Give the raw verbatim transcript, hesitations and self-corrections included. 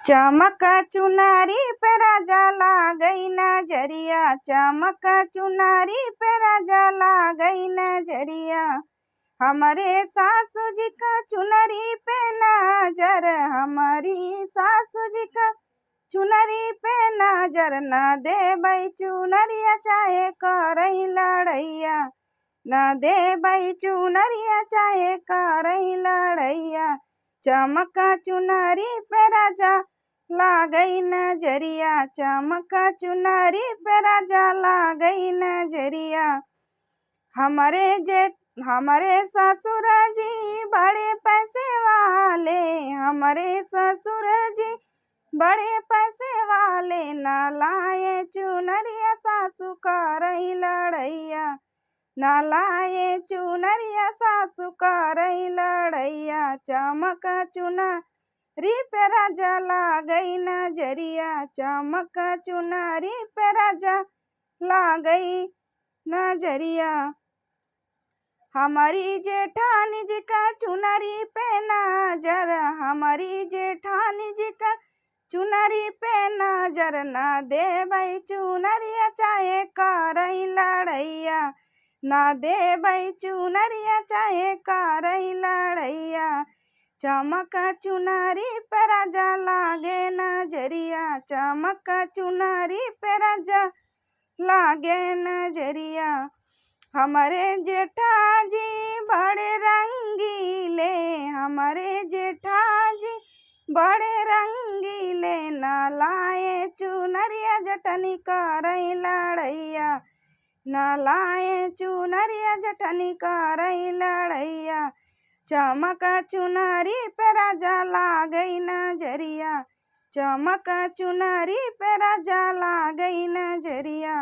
चमक चुनरी पे राजा लागई नजरिया, चमक चुनरी पे राजा लागई नजरिया। हमरे सासू जी का चुनरी पे नजर, हमरी सासू जी का चुनरी पे नजर, ना देबै चुनरिया चाहे करई लड़ैया, ना देबै चुनरिया चाहे करई लड़ैया। चमक चुनरी पे राजा लागई नजरिया, चमक चुनरी पे राजा लागई नजरिया। हमरे जेठ, हमरे ससुर जी बड़े पैसे वाले, हमरे ससुर जी बड़े पैसे वाले, ना लाए चुनरिया सासू करई लड़ैया, ना लाए चुनरिया सासू करई लड़ैया। चमक चुनरी पे राजा लागई नजरिया, चमक चुनरी पे राजा लागई नजरिया। हमरी जेठानी जी का चुनरी पे नजर, हमरी जेठानी जी का चुनरी पे नजर, ना देबै चुनरिया चाहे करई लड़ैया, ना देबै चुनरिया चाहे करई लड़ैया। चमक चुनरी पे राजा लागे नजरिया, चमक चुनरी पे राजा लागे नजरिया। हमरे जेठा जी बड़े रंगीले, हमरे जेठा जी बड़े रंगीले, ना लाए चुनरिया जटनी करई लड़ैया, ना लाए चुनरिया जटनी करई लड़ैया। चमक चुनरी पे राजा लागई नजरिया, चमक चुनरी पे राजा लागई नजरिया।